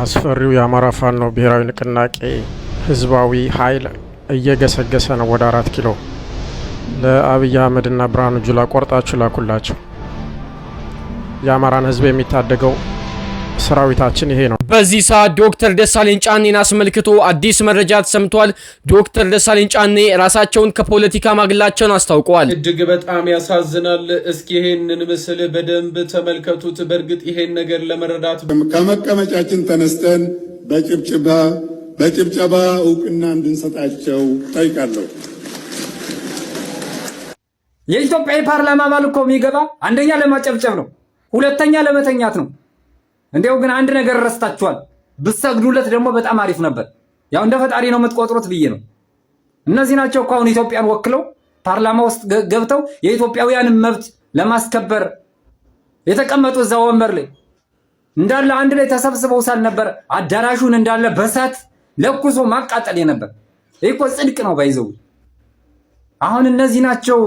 አስፈሪው የአማራ ፋኖ ብሔራዊ ንቅናቄ ህዝባዊ ኃይል እየገሰገሰ ነው ወደ 4 ኪሎ። ለአብይ አህመድና ብርሃኑ ጁላ ቆርጣችሁ ላኩላቸው። የአማራን ህዝብ የሚታደገው ሰራዊታችን ይሄ ነው። በዚህ ሰዓት ዶክተር ደሳለኝ ጫኔን አስመልክቶ አዲስ መረጃ ተሰምቷል። ዶክተር ደሳለኝ ጫኔ ራሳቸውን ከፖለቲካ ማግለላቸውን አስታውቀዋል። እጅግ በጣም ያሳዝናል። እስኪ ይሄንን ምስል በደንብ ተመልከቱት። በእርግጥ ይሄን ነገር ለመረዳት ከመቀመጫችን ተነስተን በጭብጨባ እውቅና እንድንሰጣቸው ጠይቃለሁ። የኢትዮጵያ የፓርላማ አባል እኮ የሚገባ አንደኛ ለማጨብጨብ ነው፣ ሁለተኛ ለመተኛት ነው። እንዲያው ግን አንድ ነገር ረስታችኋል። ብትሰግዱለት ደግሞ በጣም አሪፍ ነበር። ያው እንደ ፈጣሪ ነው የምትቆጥሩት ብዬ ነው። እነዚህ ናቸው እኮ አሁን ኢትዮጵያን ወክለው ፓርላማ ውስጥ ገብተው የኢትዮጵያውያንን መብት ለማስከበር የተቀመጡ። እዛ ወንበር ላይ እንዳለ አንድ ላይ ተሰብስበው ሳልነበር አዳራሹን እንዳለ በሳት ለኩሶ ማቃጠል የነበር። ይህ እኮ ጽድቅ ነው by the way። አሁን እነዚህ ናቸው።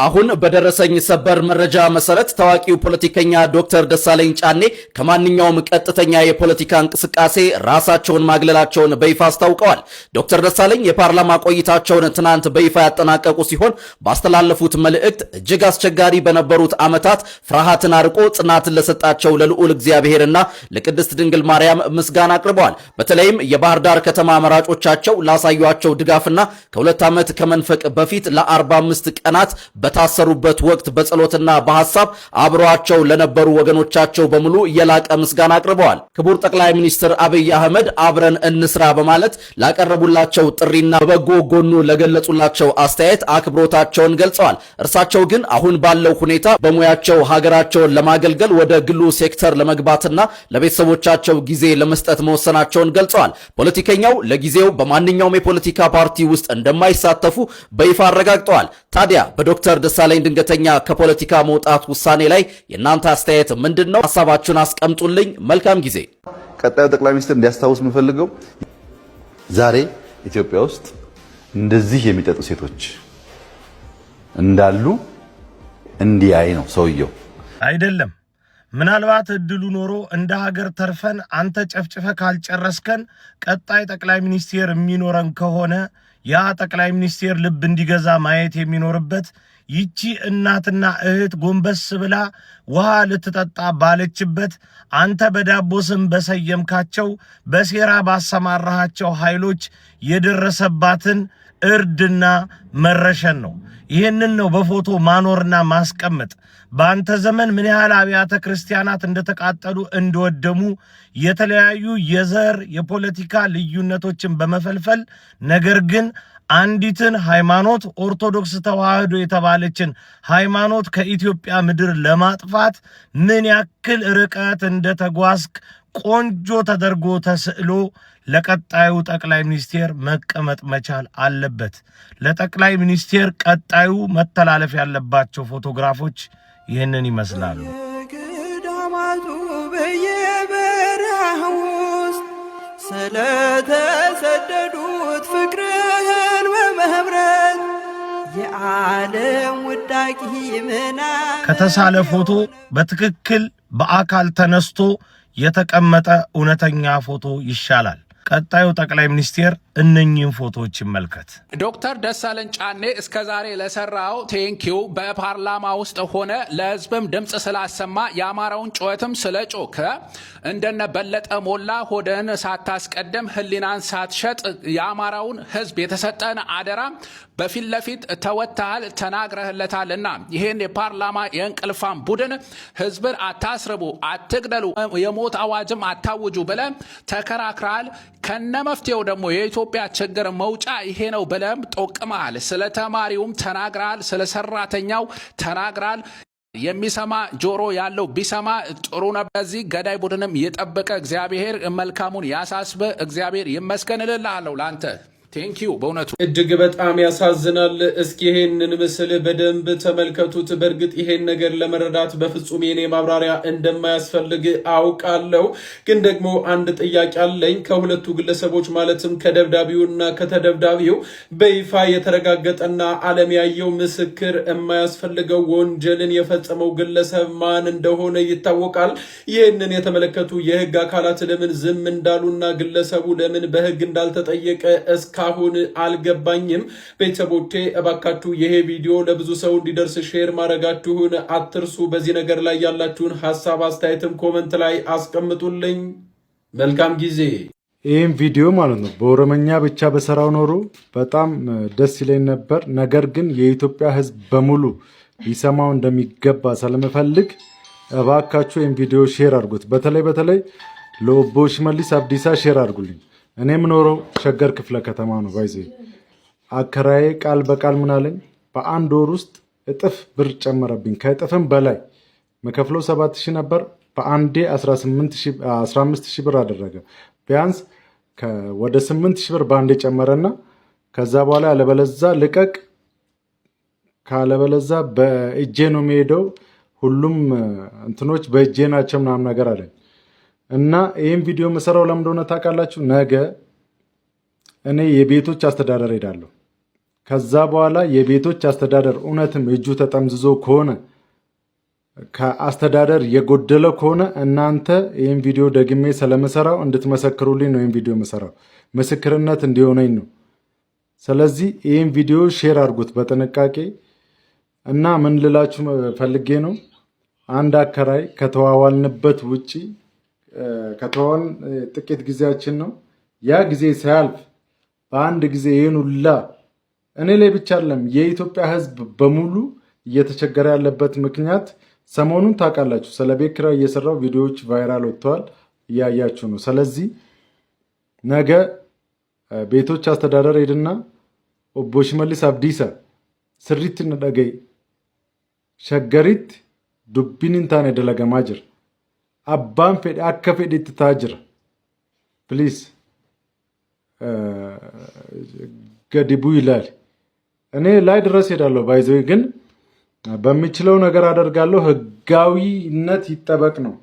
አሁን በደረሰኝ ሰበር መረጃ መሰረት ታዋቂው ፖለቲከኛ ዶክተር ደሳለኝ ጫኔ ከማንኛውም ቀጥተኛ የፖለቲካ እንቅስቃሴ ራሳቸውን ማግለላቸውን በይፋ አስታውቀዋል። ዶክተር ደሳለኝ የፓርላማ ቆይታቸውን ትናንት በይፋ ያጠናቀቁ ሲሆን፣ ባስተላለፉት መልእክት እጅግ አስቸጋሪ በነበሩት ዓመታት ፍርሃትን አርቆ ጽናትን ለሰጣቸው ለልዑል እግዚአብሔርና ለቅድስት ድንግል ማርያም ምስጋና አቅርበዋል። በተለይም የባህር ዳር ከተማ መራጮቻቸው ላሳዩቸው ድጋፍና ከ2 ዓመት ከመንፈቅ በፊት ለ45 ቀናት በታሰሩበት ወቅት በጸሎትና በሐሳብ አብረዋቸው ለነበሩ ወገኖቻቸው በሙሉ የላቀ ምስጋና አቅርበዋል። ክቡር ጠቅላይ ሚኒስትር አብይ አህመድ አብረን እንስራ በማለት ላቀረቡላቸው ጥሪና በበጎ ጎኑ ለገለጹላቸው አስተያየት አክብሮታቸውን ገልጸዋል። እርሳቸው ግን አሁን ባለው ሁኔታ በሙያቸው ሀገራቸውን ለማገልገል ወደ ግሉ ሴክተር ለመግባትና ለቤተሰቦቻቸው ጊዜ ለመስጠት መወሰናቸውን ገልጸዋል። ፖለቲከኛው ለጊዜው በማንኛውም የፖለቲካ ፓርቲ ውስጥ እንደማይሳተፉ በይፋ አረጋግጠዋል። ታዲያ በዶክተር ደሳለኝ ድንገተኛ ከፖለቲካ መውጣት ውሳኔ ላይ የእናንተ አስተያየት ምንድን ነው? ሀሳባችሁን አስቀምጡልኝ። መልካም ጊዜ። ቀጣዩ ጠቅላይ ሚኒስትር እንዲያስታውስ የምፈልገው ዛሬ ኢትዮጵያ ውስጥ እንደዚህ የሚጠጡ ሴቶች እንዳሉ እንዲያይ ነው ሰውየው። አይደለም። ምናልባት እድሉ ኖሮ እንደ ሀገር ተርፈን አንተ ጨፍጭፈህ ካልጨረስከን ቀጣይ ጠቅላይ ሚኒስቴር የሚኖረን ከሆነ፣ ያ ጠቅላይ ሚኒስቴር ልብ እንዲገዛ ማየት የሚኖርበት ይቺ እናትና እህት ጎንበስ ብላ ውሃ ልትጠጣ ባለችበት አንተ በዳቦ ስም በሰየምካቸው፣ በሴራ ባሰማራሃቸው ኃይሎች የደረሰባትን እርድና መረሸን ነው። ይህንን ነው በፎቶ ማኖርና ማስቀመጥ። በአንተ ዘመን ምን ያህል አብያተ ክርስቲያናት እንደተቃጠሉ፣ እንደወደሙ፣ የተለያዩ የዘር የፖለቲካ ልዩነቶችን በመፈልፈል ነገር ግን አንዲትን ሃይማኖት፣ ኦርቶዶክስ ተዋህዶ የተባለችን ሃይማኖት ከኢትዮጵያ ምድር ለማጥፋት ምን ያክል ርቀት እንደተጓዝክ ቆንጆ ተደርጎ ተስዕሎ ለቀጣዩ ጠቅላይ ሚኒስቴር መቀመጥ መቻል አለበት። ለጠቅላይ ሚኒስቴር ቀጣዩ መተላለፍ ያለባቸው ፎቶግራፎች ይህንን ይመስላሉ። ገዳማቱ በየበረሃው ውስጥ ስለተሰደዱት ፍቅርህን በመህብረት የዓለም ውዳቂ ምናምን ከተሳለ ፎቶ በትክክል በአካል ተነስቶ የተቀመጠ እውነተኛ ፎቶ ይሻላል። ቀጣዩ ጠቅላይ ሚኒስቴር እነኚህን ፎቶዎች ይመልከት። ዶክተር ደሳለኝ ጫኔ፣ እስከ ዛሬ ለሰራው thank you። በፓርላማ ውስጥ ሆነ ለህዝብም ድምፅ ስላሰማ፣ የአማራውን ጩኸትም ስለ ጮከ፣ እንደነ በለጠ ሞላ ሆድህን ሳታስቀድም፣ ህሊናን ሳትሸጥ የአማራውን ህዝብ የተሰጠን አደራ በፊት ለፊት ተወጥተሃል፣ ተናግረህለታልና ይህን የፓርላማ የእንቅልፋም ቡድን ህዝብን አታስርቡ፣ አትግደሉ፣ የሞት አዋጅም አታውጁ ብለህ ተከራክረሃል። ከነ መፍትሄው ደግሞ የኢትዮጵያ ችግር መውጫ ይሄ ነው ብለህም ጠቁመሃል። ስለ ተማሪውም ተናግረሃል። ስለ ሰራተኛው ተናግረሃል። የሚሰማ ጆሮ ያለው ቢሰማ ጥሩ ነው። በዚህ ገዳይ ቡድንም የጠበቀ እግዚአብሔር መልካሙን ያሳስብ። እግዚአብሔር ይመስገን እልልሃለሁ ለአንተ። Thank you በእውነቱ። እጅግ በጣም ያሳዝናል። እስኪ ይሄንን ምስል በደንብ ተመልከቱት። በእርግጥ ይሄን ነገር ለመረዳት በፍጹም የኔ ማብራሪያ እንደማያስፈልግ አውቃለሁ። ግን ደግሞ አንድ ጥያቄ አለኝ። ከሁለቱ ግለሰቦች ማለትም ከደብዳቢውና ከተደብዳቢው በይፋ የተረጋገጠና ዓለም ያየው ምስክር የማያስፈልገው ወንጀልን የፈጸመው ግለሰብ ማን እንደሆነ ይታወቃል። ይህንን የተመለከቱ የህግ አካላት ለምን ዝም እንዳሉና ግለሰቡ ለምን በህግ እንዳልተጠየቀ እስካሁን አልገባኝም። ቤተሰቦቼ፣ እባካችሁ ይሄ ቪዲዮ ለብዙ ሰው እንዲደርስ share ማድረጋችሁን አትርሱ። በዚህ ነገር ላይ ያላችሁን ሀሳብ አስተያየትም comment ላይ አስቀምጡልኝ። መልካም ጊዜ። ይህም ቪዲዮ ማለት ነው በኦሮመኛ ብቻ በሰራው ኖሮ በጣም ደስ ይለኝ ነበር። ነገር ግን የኢትዮጵያ ሕዝብ በሙሉ ሊሰማው እንደሚገባ ስለምፈልግ እባካችሁ ይህም ቪዲዮ share አድርጉት። በተለይ በተለይ ለኦቦ ሽመልስ አብዲሳ share አድርጉልኝ። እኔ የምኖረው ሸገር ክፍለ ከተማ ነው። By the way አከራዬ ቃል በቃል ምን አለኝ? በአንድ ወር ውስጥ እጥፍ ብር ጨመረብኝ። ከእጥፍም በላይ መከፍለው 7,000 ነበር። በአንዴ 15,000 ብር አደረገ። ቢያንስ ወደ 8,000 ብር በአንዴ ጨመረና ከዛ በኋላ ያለበለዛ ልቀቅ፣ ካለበለዛ በእጄ ነው የሚሄደው፣ ሁሉም እንትኖች በእጄ ናቸው ምናምን ነገር አለኝ። እና ይህም ቪዲዮ የምሰራው ለምን እንደሆነ ታውቃላችሁ? ነገ እኔ የቤቶች አስተዳደር ሄዳለሁ። ከዛ በኋላ የቤቶች አስተዳደር እውነትም እጁ ተጠምዝዞ ከሆነ፣ ከአስተዳደር የጎደለ ከሆነ፣ እናንተ ይህን ቪዲዮ ደግሜ ስለምሰራው እንድትመሰክሩልኝ ነው። ይህን ቪዲዮ የምሰራው ምስክርነት እንዲሆነኝ ነው። ስለዚህ ይህን ቪዲዮ share አድርጉት በጥንቃቄ። እና ምን ልላችሁ ፈልጌ ነው፣ አንድ አከራይ ከተዋዋልንበት ውጪ፣ ከተዋዋልን ጥቂት ጊዜያችን ነው። ያ ጊዜ ሳያልፍ በአንድ ጊዜ ይህን ሁላ፣ እኔ ላይ ብቻ አይደለም፣ የኢትዮጵያ ሕዝብ በሙሉ እየተቸገረ ያለበት ምክንያት ሰሞኑን ታውቃላችሁ። ስለ ቤት ኪራይ እየሰራው ቪዲዮዎች viral ወጥተዋል፣ እያያችሁ ነው። ስለዚህ ነገ ቤቶች አስተዳደር ሄድና ኦቦ ሽመልስ አብዲሳ sirriitti na dhaga'i, Shaggaritti dubbiin hin taane dalagamaa jira. Abbaan fedhe akka fedhetti ta'aa jira. Please gadi bu'ii ilaali. እኔ ላይ ድረስ ሄዳለሁ። By the way ግን በሚችለው ነገር አደርጋለሁ። ህጋዊነት ይጠበቅ ነው።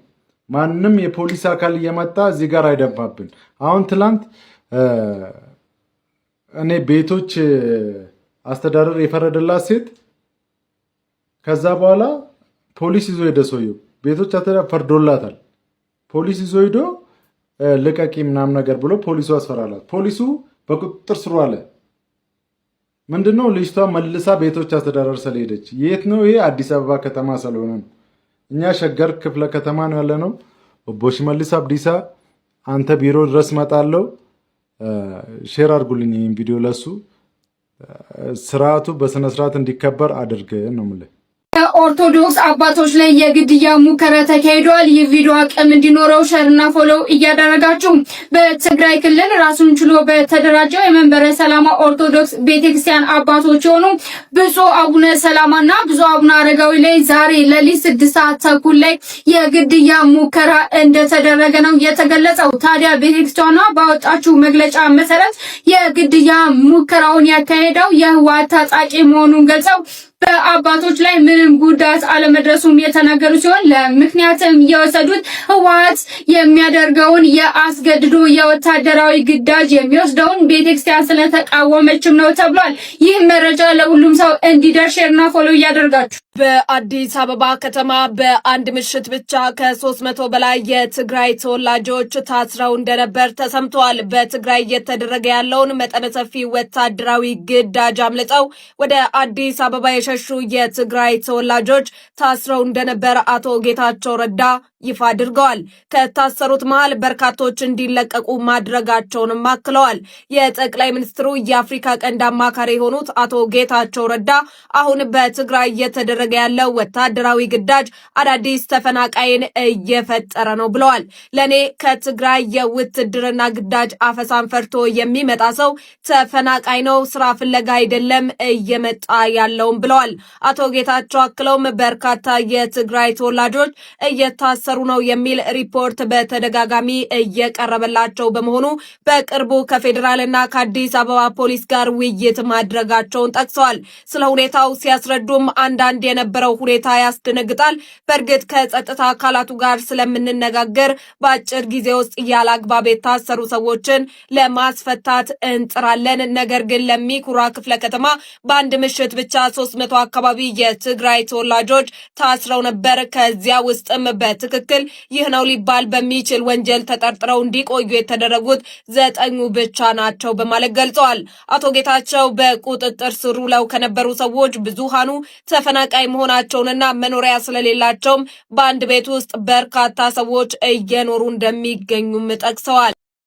ማንም የፖሊስ አካል እየመጣ እዚህ ጋር አይደፋብን። አሁን ትላንት እኔ ቤቶች አስተዳደር የፈረደላት ሴት ከዛ በኋላ ፖሊስ ይዞ ሄደ። ሰውየው ቤቶች አስተዳደር ፈርዶላታል። ፖሊስ ይዞ ሄዶ ልቀቂ ምናምን ነገር ብሎ ፖሊሱ አስፈራላት። ፖሊሱ በቁጥጥር ስር አለ። ምንድነው፣ ልጅቷ መልሳ ቤቶች አስተዳደር ስለሄደች። የት ነው ይሄ? አዲስ አበባ ከተማ ስለሆነ ነው። እኛ ሸገር ክፍለ ከተማ ነው ያለነው። ኦቦ ሽመልስ አብዲሳ አንተ ቢሮ ድረስ እመጣለሁ። Share አድርጉልኝ ይህን ቪዲዮ ለሱ፣ ስርዓቱ በስነ ስርዓት እንዲከበር አድርግ ነው የምልህ። በኦርቶዶክስ አባቶች ላይ የግድያ ሙከራ ተካሂዷል። ይህ ቪዲዮ አቅም እንዲኖረው share ና follow እያደረጋችሁ፣ በትግራይ ክልል ራሱን ችሎ በተደራጀው የመንበረ ሰላማ ኦርቶዶክስ ቤተክርስቲያን አባቶች የሆኑ ብፁዕ አቡነ ሰላማና ብፁዕ አቡነ አረጋዊ ላይ ዛሬ ሌሊት 6:30 ላይ የግድያ ሙከራ እንደተደረገ ነው የተገለጸው። ታዲያ ቤተክርስቲያኗ ባወጣችው መግለጫ መሰረት የግድያ ሙከራውን ያካሄደው የህወሓት ታጣቂ መሆኑን ገልጸው በአባቶች ላይ ምንም ጉዳት አለመድረሱም የተናገሩ ሲሆን ለምክንያትም የወሰዱት ህወሓት የሚያደርገውን የአስገድዶ የወታደራዊ ግዳጅ የሚወስደውን ቤተክርስቲያን ስለተቃወመችም ነው ተብሏል። ይህ መረጃ ለሁሉም ሰው እንዲደርስ share ና follow እያደርጋችሁ። በአዲስ አበባ ከተማ በአንድ ምሽት ብቻ ከ300 በላይ የትግራይ ተወላጆች ታስረው እንደነበር ተሰምተዋል። በትግራይ እየተደረገ ያለውን መጠነ ሰፊ ወታደራዊ ግዳጅ አምልጠው ወደ አዲስ አበባ የሸሹ የትግራይ ተወላጆች ታስረው እንደነበር አቶ ጌታቸው ረዳ ይፋ አድርገዋል። ከታሰሩት መሃል በርካቶች እንዲለቀቁ ማድረጋቸውንም አክለዋል። የጠቅላይ ሚኒስትሩ የአፍሪካ ቀንድ አማካሪ የሆኑት አቶ ጌታቸው ረዳ አሁን በትግራይ እየተደረገ ያለው ወታደራዊ ግዳጅ አዳዲስ ተፈናቃይን እየፈጠረ ነው ብለዋል። ለእኔ ከትግራይ የውትድርና ግዳጅ አፈሳን ፈርቶ የሚመጣ ሰው ተፈናቃይ ነው፣ ስራ ፍለጋ አይደለም እየመጣ ያለውም ብለዋል። ብለዋል። አቶ ጌታቸው አክለውም በርካታ የትግራይ ተወላጆች እየታሰሩ ነው የሚል ሪፖርት በተደጋጋሚ እየቀረበላቸው በመሆኑ በቅርቡ ከፌዴራልና ከአዲስ አበባ ፖሊስ ጋር ውይይት ማድረጋቸውን ጠቅሰዋል። ስለ ሁኔታው ሲያስረዱም አንዳንድ የነበረው ሁኔታ ያስደነግጣል። በእርግጥ ከጸጥታ አካላቱ ጋር ስለምንነጋገር በአጭር ጊዜ ውስጥ ያለ አግባብ የታሰሩ ሰዎችን ለማስፈታት እንጥራለን። ነገር ግን ለሚኩራ ክፍለ ከተማ በአንድ ምሽት ብቻ 300 አካባቢ የትግራይ ተወላጆች ታስረው ነበር። ከዚያ ውስጥም በትክክል ይህ ነው ሊባል በሚችል ወንጀል ተጠርጥረው እንዲቆዩ የተደረጉት 9ኙ ብቻ ናቸው በማለት ገልጸዋል። አቶ ጌታቸው በቁጥጥር ስር ውለው ከነበሩ ሰዎች ብዙሃኑ ተፈናቃይ መሆናቸውንና መኖሪያ ስለሌላቸውም በአንድ ቤት ውስጥ በርካታ ሰዎች እየኖሩ እንደሚገኙም ጠቅሰዋል።